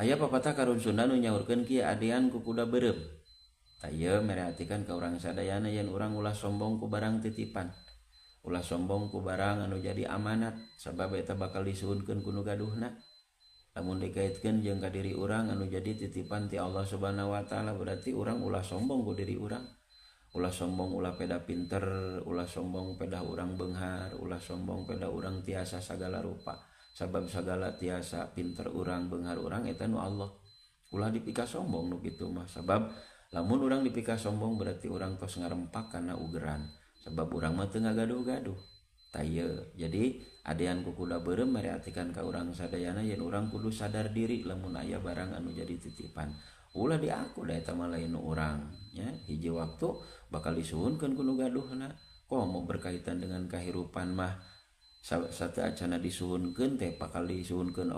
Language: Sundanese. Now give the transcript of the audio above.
Aya papatah karun Sunda nu nyaurkeun kieu, "Adean ku kuda beureum." Tah, ieu merhatikan ka urang sadayana yen urang ulah sombong ku barang titipan, ulah sombong ku barang anu jadi amanat, sabab eta bakal disuhunkeun ku nu gaduhna. Lamun dikaitkeun jeung ka diri urang anu jadi titipan ti Allah Subhanahu wa Taala, berarti urang ulah sombong ku diri urang, ulah sombong, ulah peda pinter, ulah sombong peda urang beunghar, ulah sombong peda urang tiasa sagala rupa, sabab sagala tiasa, pinter urang, beunghar urang, eta nu Allah. Ulah dipika sombong nu kitu mah, sabab lamun urang dipika sombong berarti urang tos ngarempak kana ugeran, sabab urang mah teu ngagaduh-gaduh. Tah ieu, jadi adean ku kuda beureum merhatikan ka urang sadayana yen urang kudu sadar diri lamun aya barang anu jadi titipan, ulah diaku da eta mah lain nu urang nya. Hiji waktu bakal disuhunkeun ku nu gaduhna. Komo berkaitan dengan kehidupan mah, satu acana disuhunkeun teh bakal disuhunkeun.